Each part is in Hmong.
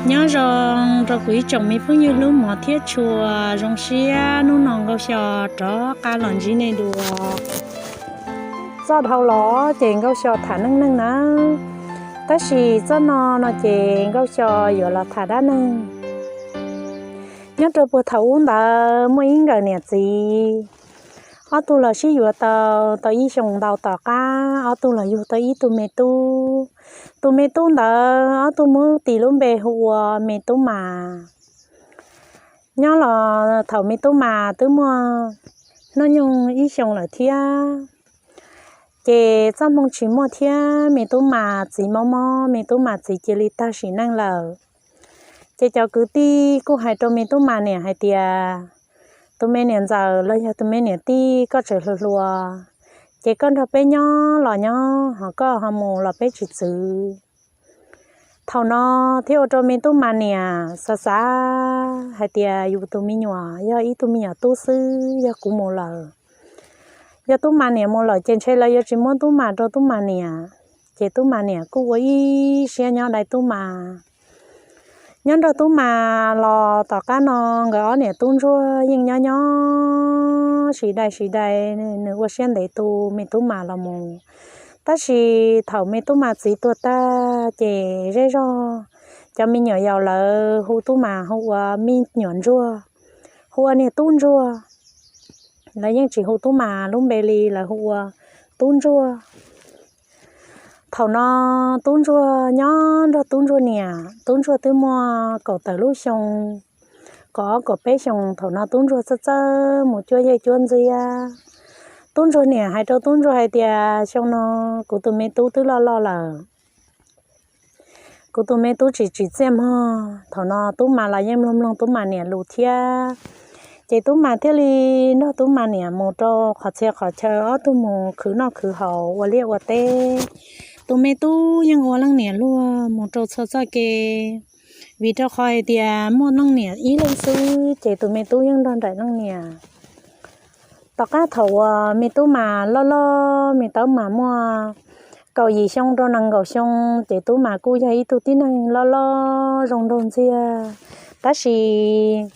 Nyob zoo rau kuv ib tsoom me phooj ywg hlub mov thiab tshua, zoo siab hnub no Nkauj Xyo rov qab los ntsib nej dua. Txoj dhau los ces Nkauj Xyo tham neej neeg na, tab sis txoj no no ces Nkauj Xyo yuav los tham dab neeg. Nyob rau puag thaum ub ntawd muaj ib nkawm niam txiv, ob tug los sib yuav tau tau ib xyoos ntau tom qab ob tug los yug tau ib tug me tub. Tus me tub ntawd ob tug muab tis lub npe hu ua Me Tub Mas. Nyob los thaum Me Tub Mas twb muaj hnub nyoog ib xyoos lawm thiab, ces txoj hmoo tsis muaj thiab, Me Tub Mas txiv mob mob, Me Tub Mas txiv cia li tag sim neej lawm. Ces cov kwv tij kuj hais rau Me Tub Mas niam hais tias, tus me niam ntxawm los yog tus me niam tij koj tseem hluas hluas, ces koj nrog peb nyob los nyob, ho koj ho mus los peb tsis txwv. Thaum no thiaj ua rau Me Tub Mas niam xav xav hais tias yus tus me nyuam yog ib tug me nyuam tub xwb, yog kuv mus lawm, yog Tub Mas niam mus lawm ces ntshe lawv yuav tsis muab Tub Mas rau Tub Mas niam. Ces Tub Mas niam kuj ua ib siab nyob dai Tub Mas. Nyob nrog Tub Mas los tom qab no nkawd ob niam tub ntsuag yeej nyob nyob sib dai sib dai, nws ua siab ntev tu Me Tub Mas los mus. Tab sis thaum Me Tub Mas txiv tuag tag ces zej zog cov me nyuam yaus lawv hu Tub Mas hu ua me nyuam ntsuag, hu ua niag tub ntsuag. Lawv yeej tsis hu Tub Mas lub npe li, lawv hu ua tub ntsuag. Thaum no tub ntsuag nyob nrog tub ntsuag niam, tub ntsuag twb muaj kaum tawm lub xyoo, kaum ob kaum peb xyoos, thaum no tub ntsuag txawj txawj mus cuab yej cuab ntxiab. Tub ntsuag niam hais rau tub ntsuag hais tias, xyoo no kuv tus me tub twb loj loj lawm, kuv tus me tub tsis tsim txiaj mog. Thaum no Tub Mas los yeej mloog mloog Tub Mas niam lus thiab. Ces Tub Mas thiaj li nrog Tub Mas niam mus rau qhov txhia qhov chaw, ob tug mus khwv noj khwv haus ua liaj ua teb. Tus me tub yeej ua leej niam luag mus rau txhua txoj kev, vim rau qhov hais tias muaj leej niam ib leeg xwb ces tus me tub yeej nrog nraim leej niam. Tom qab thaum uas Me Tub Mas loj loj, Me Tub Mas muaj kaum yim xyoo rau nees nkaum xyoo, ces Tub Mas kuj yog ib tug tib neeg loj loj zoo nraug ntxiag. Tab sis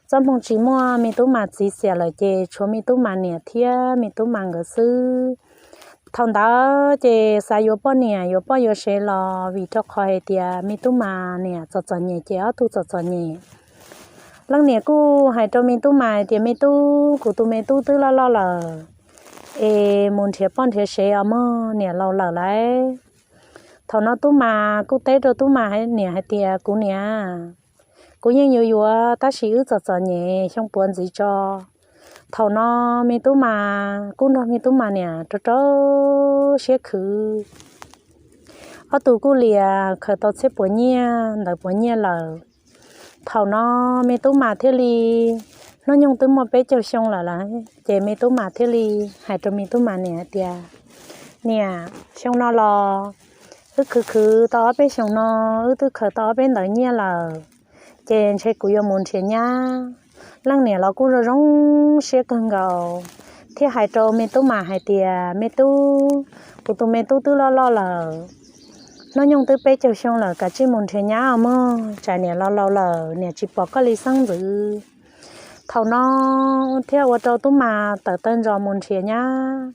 txoj hmoo tsis muaj, Me Tub Mas txiv xiam lawm ces tshuav Me Tub Mas niam thiab Me Tub Mas nkawd xwb. Thaum ntawd ces xav yuav poj niam yuav poj yuav sev los vim rau qhov hais tias Me Tub Mas niam txom txom nyem ces ob tug txom txom nyem. Leej niam kuj hais rau Me Tub Mas hais tias, me tub, kuv tus me tub twb loj loj lawm, es mus nrhiav poj nrhiav sev os mog, niam laus lawm lauj. Thaum no Tub Mas kuj teb rau Tub Mas niam hais tias, kuv niam, kuv yeej yuav yuav tab sis wb txom txom nyem, xyoo puav ntxiv tso. Thaum no Me Tub Mas kuj nrog Me Tub Mas niam rau rau siab khwv. Ob tug kuj liam khaws tau txhiab puas nyiaj ntawd puas nyiaj lawm. Thaum no Me Tub Mas thiaj li, hnub nyoog twb muaj peb caug xyoo lawm lauj, ces Me Tub Mas thiaj li hais rau Me Tub Mas niam hais tias, niam, xyoo no los wb khwv khwv tau ob peb xyoos no, wb twb khaws tau ob peb ntawd nyiaj lawm, ces ntshe kuv yuav mus nrhiav nyab. Leej niam los kuj zoo zoo siab kawg nkaus, thiaj hais rau Me Tub Mas hais tias, me tub, kuv tus me tub twb loj loj lawm, hnub nyoog twb peb caug xyoo lawm, kav tsij mus nrhiav nyab os mog, tsam niam laus laus lawm niam tsis pom koj li xeeb ntxwv. Thaum no thiaj ua rau Tub Mas tawm taw ntsos mus nrhiav nyab.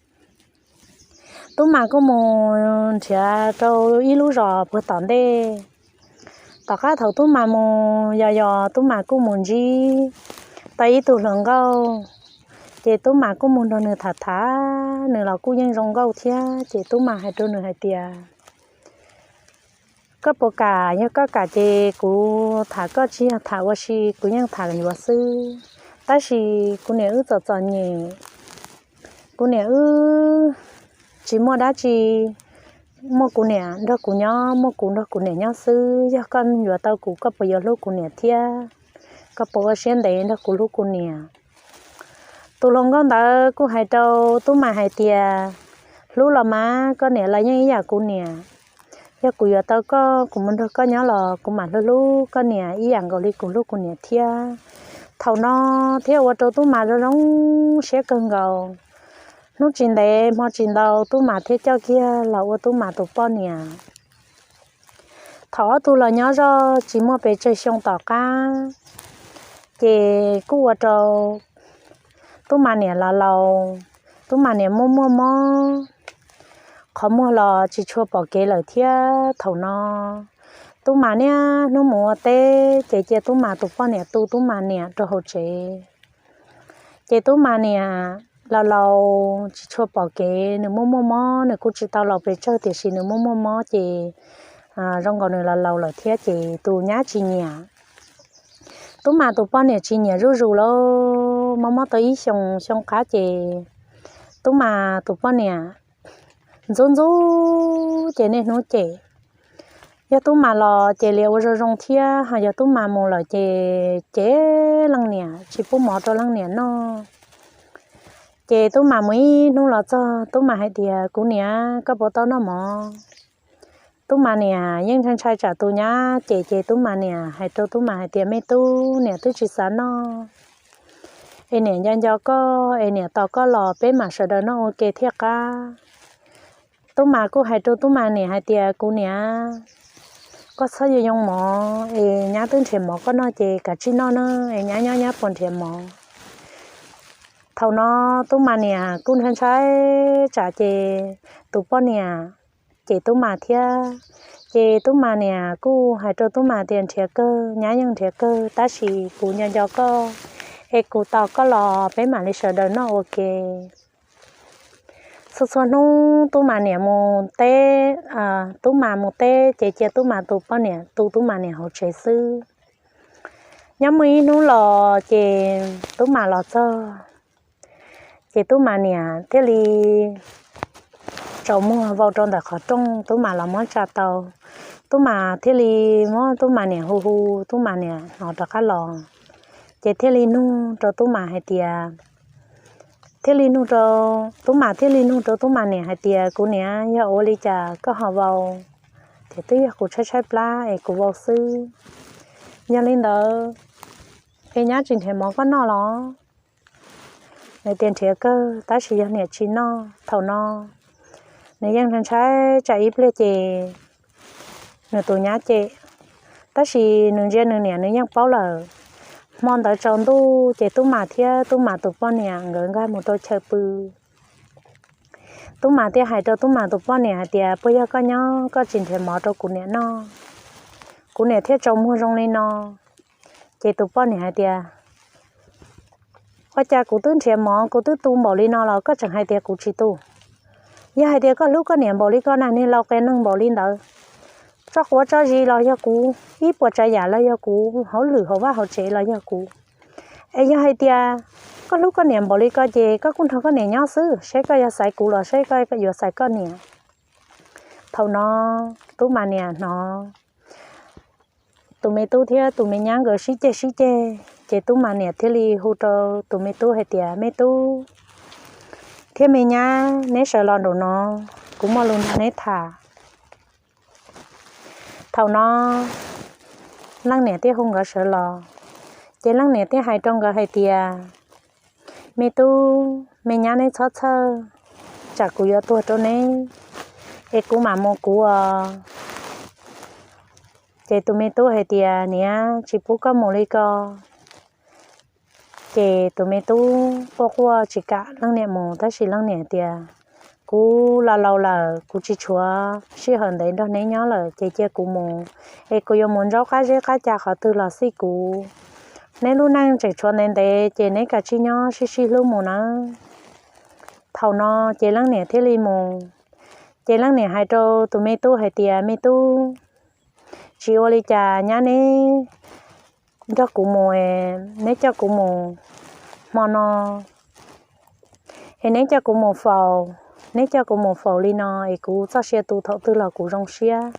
Tub Mas kuj mus nrhiav rau ib lub zos puag tom ntej. Tom qab thaum Tub Mas mus yos yos, Tub Mas kuj mus ntsib tau ib tug hluas nkauj, ces Tub Mas kuj mus nrog nws tham tham, nws los kuj yeej zoo nkauj thiab, ces Tub Mas hais rau nws hais tias, koj puas kam? Yog koj kam ces kuv tham koj, tsis yog tham ua si, kuv yeej tham yuav xwb. Tab sis kuv niam wb txom txom nyem, kuv niam wb tsis muaj dab tsi, muaj kuv niam nrog kuv nyob, muaj kuv nrog kuv niam nyob xwb. Yog koj yuav tau kuv, koj puas yuav hlub kuv niam thiab? Koj puas ua siab ntev nrog kuv hlub kuv niam? Tus hluas nkauj ntawd kuj hais rau Tub Mas hais tias, hlub los mas, koj niam los yeej ib yam kuv niam. Yog kuv yuav tau koj, kuv mus nrog koj nyob los kuv mam hlub hlub koj niam ib yam nkaus li kuv hlub kuv niam thiab. Thaum no thiaj ua rau tub mas zoo zoo siab kawg nkaus. Hnub tsis ntev hmo tsis ntau tub mas thiaj coj kiag los ua tub mas tus poj niam. Thaum ob tug los nyob zoj tsis muaj pes tsawg xyoo tom qab, ces kuj ua rau tub mas niam los laus, tub mas niam muaj muaj mob, qhov muag los tsis tshua pom kev lawm thiab. Thaum no tub mas niaj hnub mus ua teb ces cia tub mas tus poj niam tu tub mas niam rau hauv tsev. Ces tub mas niam los laus tsis tshua pom kev, nws muaj muaj mob, nws kuj tsis tau laus pes tsawg tiam sis nws muaj muaj mob ces zoo nkaus nws los laus lawm thiab ces tus nyab tsis nyiam. Tub mas tus poj niam tsis nyiam zuj zus lawm, mob mob tau ib xyoos xyoo qab ces tub mas tus poj niam ntxub ntxub ces niaj hnub cem. Yog tub mas los ces liam ua zoo zoo thiab, ho yog tub mas mus lawm ces cem leej niam, tsis pub mov rau leej niam noj. Ces tub mas mus ib hnub los txog, tub mas hais tias, Kuv niam, koj puas tau noj mov? Tub mas niam yeej ntshai ntshai tsam tus nyab cem ces tub mas niam hais rau tub mas hais tias, Me tub, niam twb tsis xav noj es niam nco nco koj es niam tos koj los peb mam sawv daws noj ua ke thiaj qab. Tub mas kuj hais rau tub mas niam hais tias, Kuv niam, koj txhob yoo yoo mov es nyab twb nrhiav mov koj noj ces kav tsij noj na, es nyab nyob nyab puas nrhiav mov. Thaum no tub mas niam kuj ntshai ntshai tsam ces tus poj niam cem tub mas thiab. Ces tub mas niam kuj hais rau tub mas tias, Nrhiav kawg, nyab yeej nrhiav kawg, tab sis kuv nco nco koj es kuv tos koj los peb mam li sawv daws noj ua ke. Txhua txhua hnub tub mas niam mus teb, tub mas mus teb ces cia tub mas tus poj niam tu tub mas niam hauv tsev xwb. Nyob muaj ib hnub los ces tub mas los txog, ces tub mas niam thiaj li tsaus muag vau rau ntawm qhov rooj, tub mas los muab tsa tau. Tub mas thiaj li muab tub mas niam hu hu, tub mas niam hnov rov qab los, ces thiaj li nug rau tub mas hais tias, thiaj li nug rau, tub mas thiaj li nug rau tub mas niam hais tias, Kuv niam, yog ua li cas koj ho vau? Tias, Twb yog kuv tshaib tshaib plab es kuv vau xwb. Yog li ntawd es nyab tsis nrhiav mov koj noj los? Nws tias, Nrhiav kawg, tab sis yog niam tsis noj. Thaum no nws yeej ntshai tsam ib pliag ces nws tus nyab cem, tab sis nws ntsia nws niam nws yeej paub lawm. Hmo ntawd tsaus ntuj ces tub mas thiab tub mas tus poj niam nkawd nkag mus rau chaw pw. Tub mas thiaj hais rau tub mas tus poj niam hais tias, Puas yog koj nyob koj tsis nrhiav mov rau kuv niam noj, kuv niam thiaj tsaus muag zoo li no? Ces tus poj niam hais tias, Ua cas kuv twb nrhiav mov kuv twb tu npaum li no los koj tseem hais tias kuv tsis tu? Yog hais tias koj hlub koj niam npaum li ko na, niag laus qias neeg npaum li ntawd, tso quav tso zis los yog kuv, ib puas tsav yam los yog kuv, hauj lwm hauv vaj hauv tsev los yog kuv. Es yog hais tias koj hlub koj niam npaum li ko ces koj kuj nrog koj niam nyob xwb, saib koj yuav xaiv kuv los saib koj yuav xaiv koj niam. Thaum no tub mas niam hnov tus me tub thiab tus me nyab nkawd sib ceg sib ceg, ces tub mas niam thiaj li hu rau tus me tub hais tias, Me tub thiab me nyab, neb sawv los nraum no, kuv muaj lus nrog neb tham. Thaum no leej niam thiaj hu nkawd sawv los, ces leej niam thiaj hais rau nkawd hais tias, Me tub me nyab, neb txhob txhawj, tsam kuv yuav tuag rau neb es kuv mam mus kuv os. Ces tus me tub hais tias, Niam, tsis pub koj mus li ko. Ces tus me tub quaj quaj tsis kam leej niam mus, tab sis leej niam tias, Kuv laus laus lawm, kuv tsis tshuav sij hawm ntev nrog neb nyob lawm, ces cia kuv mus, es kuv yuav mus ntsaub qab zeb qab ca qhov twg los xij kuv. Neb lub neej tseem tshuav ntev ntev, ces neb kav tsij nyob sib sib hlub mus nawb. Thaum no ces leej niam thiaj li mus. Ces leej niam hais rau tus me tub hais tias, Me tub, tsis ua li cas, nyab neb nrog kuv mus, neb coj kuv mus hmo no, es neb coj kuv mus faus, neb coj kuv mus faus li no es kuv txoj sia tu thaum twg los kuv zoo siab.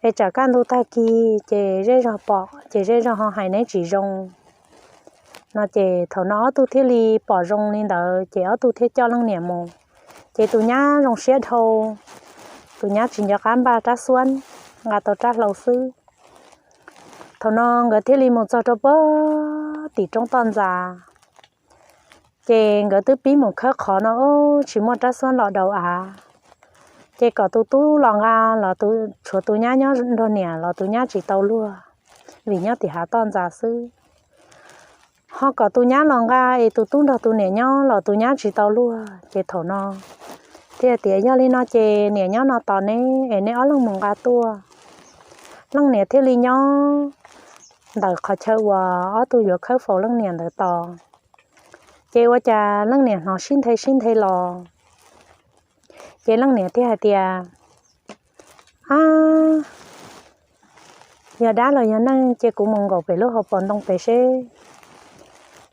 Es tsam kaj ntug tag kis ces zej zog pom ces zej zog ho hais neb tsis zoo. No ces thaum no ob tug thiaj li pom zoo li ntawd ces ob tug thiaj coj leej niam mus. Ces tus nyab zoo siab dhau, tus nyab tsis nco qab npaj rab xuab, nqa tau rab hlau xwb. Thaum no nkawd thiaj li mus txog rau puag tim roob toj ntxas, ces nkawd twb pib mus khawb qhov no, tsis muaj rab xuab los daus av. Ces kom tus tub los nqa los, tshuav tus nyab nyob nrog niam los tus nyab tsis tau luag, vim nyob tim hav toj ntxas xwb. Ho kom tus nyab los nqa es tus tub nrog tus niam nyob los tus nyab tsis tau luag. Ces thaum no thiaj tias, yog li no ces niam nyob no tos neb es neb ob leeg mus nqa tuaj. Leej niam thiaj li nyob ntawm qhov chaw uas ob tug yuav khawb faus leej niam ntawd tos. Ces ua cas leej niam hnov sib nthe sib nthe los, ces leej niam thiaj hais tias, ab, yog dab los yog neeg, cia kuv mus nkaum pem lub hauv paus ntoo pem seb.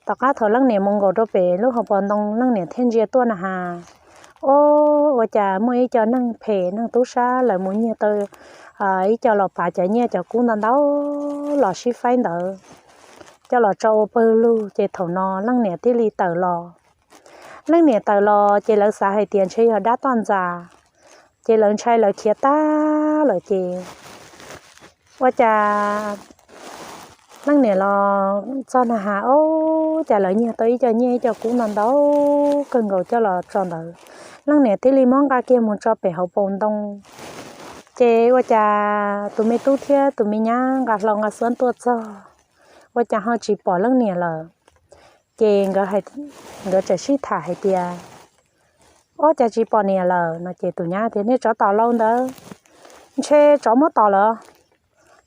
Tom qab thaum leej niam mus nkaum rau pem lub hauv paus ntoo, leej niam thiaj ntsia tuaj na has, o, ua cas muaj ib co neeg phem neeg tub sab lawv mus nyiag tau ib co los pav cov nyiaj cov kub ntau ntau los sib faib ntawd, coj los tso ua pawg lug. Ces thaum no leej niam thiaj li tawm los. Leej niam tawm los ces lawv xav hais tias ntshe yog dab toj ntxas, ces lawv ntshai lawv khiav tag lawm ces ua cas leej niam los txog na has, o, cas lawv nyiag tau ib co nyiaj ib co kub ntau ntau kawg nkaus coj los tso ntawd. Leej niam thiaj li muab nqa kiag mus tso pem hauv paus ntoo. Ces ua cas tus me tub thiab tus me nyab nqa hlau nqa xuab tuaj txog, ua cas ho tsis pom leej niam lawm. Ces nkawd txawm sib tham hais tias, ob, cas tsis pom niam lawm no. Ces tus nyab tias, niag tsov tom lauj ntawd, ntshe tsov muab tom lawm,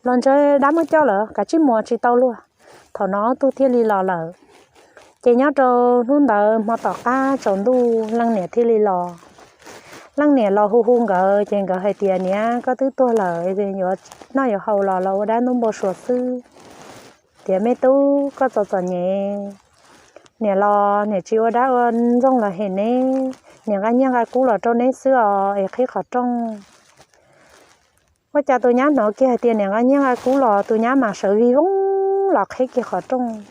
los ntshe dab muab coj lawm, kav tsij mus, tsis tau luag. Thaum no ob tug thiaj li los lawm. Ces nyob rau hnub ntawd hmo tom qab tsaus ntuj leej niam thiaj li los. Leej niam los hu hu nkawd ces nkawd hais tias, niam, koj twb tuag lawm, yuav noj yuav haus los los ua dab ntub npau suav xwb. Tias, me tub, koj txom txom nyem, niam los niam tsis ua dab ua ntxoog los hem neb, niam nqa nyiaj nqa kub los rau neb xwb os, es qhib qhov rooj. Ua cas tus nyab hnov kiag hais tias niam nqa nyiaj nqa kub los, tus nyab mas sawv vij voog los qhib kiag qhov rooj.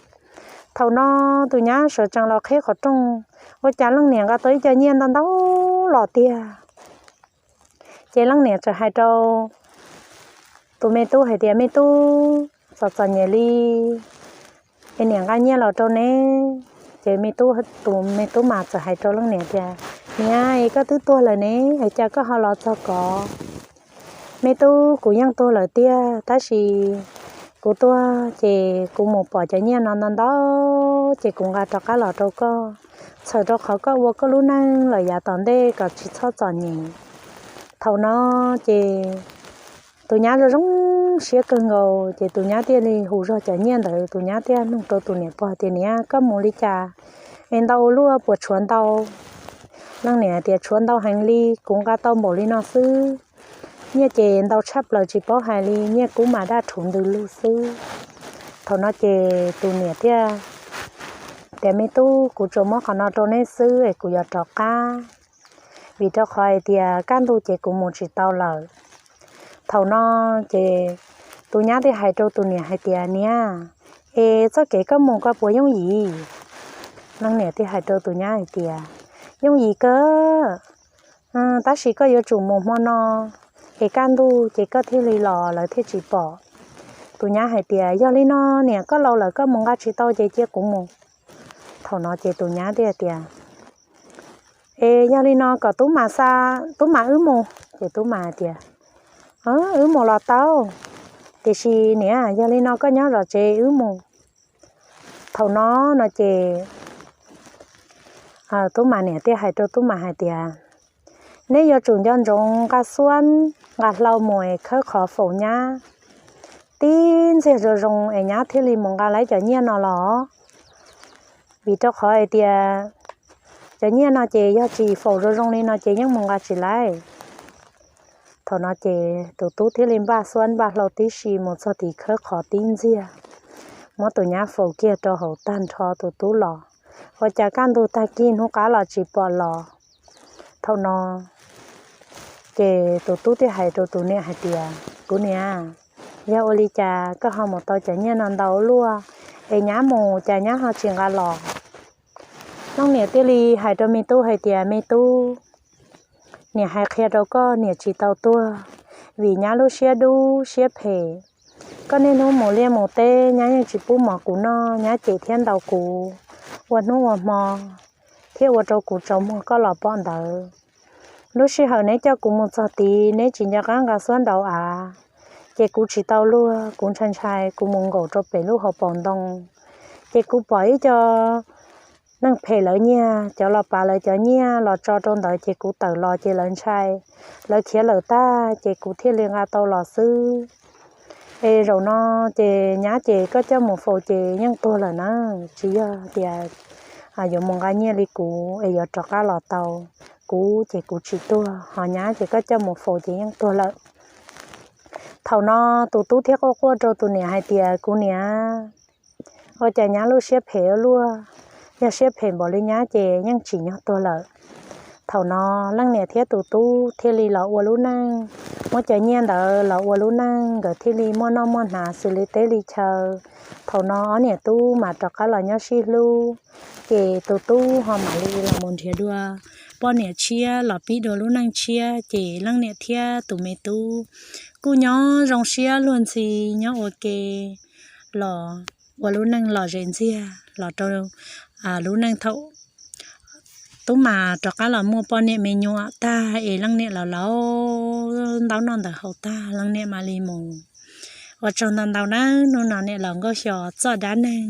Thaum no tus nyab sawv tsees los qhib qhov rooj, ua cas leej niam nqa tau ib co nyiaj ntau ntau los tiag. Ces leej niam txawm hais rau tus me tub hais tias, me tub, txom txom nyem li, es niam nqa nyiaj los rau neb. Ces me tub, tus me tub mas txawm hais rau leej niam tias, niam, es koj twb tuag lawm ne, es cas koj ho los txog ko? Me tub, kuv yeej tuag lawm tiag, tab sis kuv tuag ces kuv mus pom cov nyiaj no ntau ntau, ces kuv nqa rov qab los rau koj, txhawm rau qhov koj ua koj lub neej lawm yav tom ntej kom tsis txhob txom nyem. Thaum no ces tus nyab zoo zoo siab kawg nkaus, ces tus nyab thiaj li hu zog cov nyiaj ntawd, tus nyab thiaj nug rau tus niam pog tias, niam, koj mus li cas es ntau ua luaj, puas tshuav ntau? Leej niam tias, tshuav ntau heev li, kuv nqa tau npaum li no xwb. Nyiaj ces ntau tshaj plaws tsis paub hais li, nyiaj kub mas daj rhuv ntws lug xwb. Thaum no ces tus niam thiaj tias, me tub, kuv tsuas muab qhov no rau neb xwb es kuv yuav rov qab, vim rau qhov hais tias kaj ntug ces kuv mus tsis tau lawm. Thaum no ces tus nyab thiaj hais rau tus niam hais tias, niam, es txoj kev koj mus koj puas yooj yim? Leej niam thiaj hais rau tus nyab hais tias, yooj yim kawg, tab sis koj yuav tsum mus hmo no, es kaj ntug ces koj thiaj li los lawv thiaj tsis pom. Tus nyab hais tias, yog li no niam, koj laus lawm koj mus nqa tsis tau ces cia kuv mus. Thaum no ces tus nyab thiaj tias, es yog li no kom tub mas xa tub mas wb mus. Ces tub mas hais tias, wb mus los tau, tiam sis niam, yog li no koj nyob zov tsev wb mus. Thaum no no ces tub mas niam thiaj hais rau tub mas hais tias, neb yuav tsum nco ntsoov nqa xuab nqa hlau mus es khawb qhov faus nyab tib ntxiag zoo zoo es nyab thiaj li mus nqa laib cov nyiaj no los, vim rau qhov hais tias cov nyiaj no ces yog tsis faus zoo zoo li no ces yeej mus nqa tsis laib. Thaum no ces tus tub thiaj li npaj xuab npaj hlau tib si mus txog tim khawb qhov tib ntxiag, muab tus nyab faus kiag rau hauv tag nrho tus tub los. Ua cas kaj ntug tag kis hnub qab los tsis pom los. Thaum no ces tus tub thiaj hais rau tus niam hais tias, kuv niam, yog ua li cas koj ho mus tau cov nyiaj no ntau luaj, es nyab mus cas nyab ho tsis nqa los? Leej niam thiaj li hais rau me tub hais tias, me tub, Niam hais qhia rau koj, niam tsis tau tuag, vim nyab lub siab dub siab phem. Koj niaj hnub mus liaj mus teb, nyab yeej tsis pub mov kuv noj, nyab cem thiab ntaus kuv ua hnub ua hmo, thiab ua rau kuv tsaus muag koj los pom ntawd. Lub sij hawm neb coj kuv mus txog tid, neb tsis nco qab nqa xuab nraud av, ces kuv tsis tau luag, kuv ntshai ntshai, kuv mus nkaum rau pem lub hauv paus ntoo, ces kuv pom ib co neeg phem lawv nyiag, cov los pav lawv cov nyiaj los tso rau ntawd, ces kuv tawm los ces lawv ntshai, lawv khiav lawm tag, ces kuv thiaj li nqa tau los xwb. Es zaum no ces nyab ces koj coj mus faus ces yeej tuag lawm na, tsis yog tias yuav mus nqa nyiaj li kuv es yuav rov qab los tau. Kuv ces kuv tsis tuag, ho nyab ces koj coj mus faus ces yeej tuag lawm. Thaum no tus tub thiaj quaj quaj rau tus niam hais tias, kuv niam, ua cas nyab lub siab phem ua luaj, yog siab phem npaum li nyab ces yeej tsim nyog tuag lawm. Thaum no leej niam thiab tus tub thiaj li los ua lub neej, muab cov nyiaj ntawd los ua lub neej, nkawd thiaj li muaj noj muaj hnav xws li teb li chaw. Thaum no ob niam tub mas rov qab los nyob sib hlub, ces tus tub ho mam li los mus nrhiav dua poj niam tshiab los pib dua lub neej tshiab, ces leej niam thiab tus me tub kuj nyob zoo siab luag ntxhi, nyob ua ke los ua lub neej lom zem ntxiag los rau lub neej thaum tub mas rov qab los muaj poj niam me nyuam tag es leej niam los laus ntaub noj ntawd haus tag leej niam mam li mus. Ua tsaug ntau ntau na, hnub no niam laus Nkauj Xyos txoj dab neeg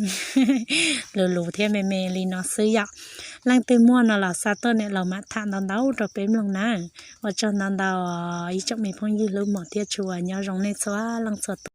lus lus thiab me me li no xwb yom. Leej twg muaj no los xa tuaj niam laus mam tham ntau ntau rau peb mloog na. Ua tsaug ntau ntau ib tsoom me phooj ywg hlub mos thiab tshua, nyob zoo nej txhua leej txhua tus.